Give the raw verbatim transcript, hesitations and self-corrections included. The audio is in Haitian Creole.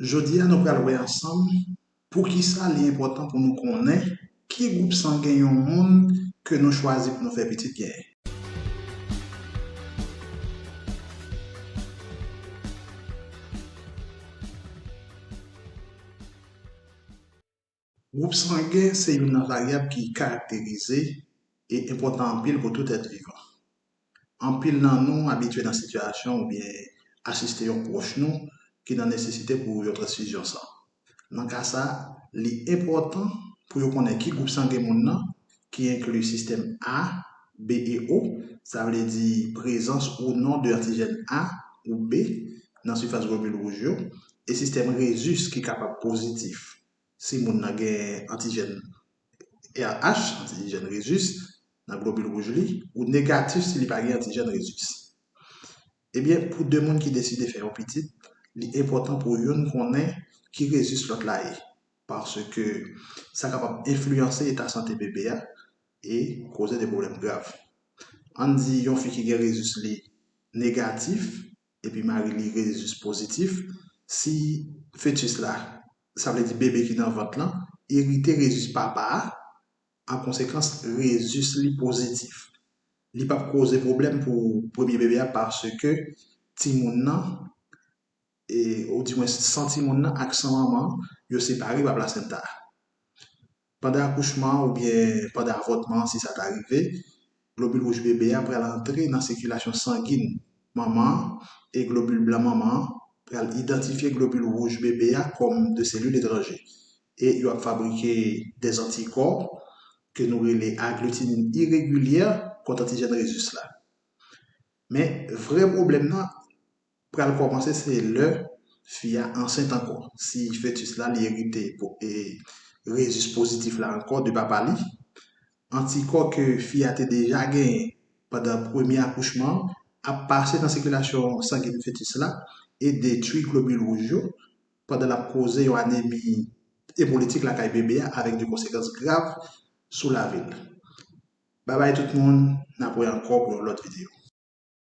Jodi a, nou pral wè ansanm poukisa li enpòtan pou nou konnen ki gwoup sangen yon moun ke nou chwazi pou nou fè pitit genyen. Gwoup sangen se youn nan varyab ki karakterize e enpòtan anpil pou tout èt vivan. Anpil nan nou abitye nan sitiyasyon oubyen asiste yon pwòch nou ki nan nesesite pou yon transfizyon san. Nan ka sa, li enpòtan pou yo konnen ki gwoup sangen moun nan, ki enkli sistèm A, B e O, sa vle di prezans ou non de antijèn A ou B nan sifas globil wouj yo, e sistèm rezis ki kapab pozitif si moun nan gen antijèn R H, antijèn rezis, nan globil wouj li, ou negatif si li pa gen antijèn rezis. Ebyen, pou de moun ki deside fè yon pitit, li enpòtan pou youn konnen ki rezis lòt la ye, paske sa kapab enfliyanse eta sante bebe a e koze de pwoblèm grav. Ann di yon fi ki gen rezis li negatif, epi mari li rezis pozitif, si fetis la, sa vle di bebe ki nan vant lan, erite rezis papa a, an konsekans, rezis li pozitif. Li p ap koze pwoblèm pou premye bebe a paske timoun nan, e, ou dimwen san timoun nan ak san manman an, yo separe pa plasenta a. Pandan akouchman an oubyen pandan avòtman an, si sa ta rive, globil wouj bebe a pral antre nan sikilasyon sangin manman an e globil blan manman an pral idantifye globil wouj bebe a kòm de selil etranje. E yo ap fabrike de antikò ke nou rele aglutinine iregilyè kont antijèn rezis la. Men vrè pwoblèm nan pral kòmanse se lè fi a ansent ankò. Si fetis la li erite po- e rezis pozitif la ankò de papa li, antikò ke fi a te deja genyen pandan premye akouchman an ap pase nan sikilasyon sangin fetis la e detwi globil wouj yo pandan l ap koze yon anemi emolitik lakay bebe a avèk de konsekans grav sou lavi l. Babay tout moun, n ap wè ankò pou yon lòt videyo.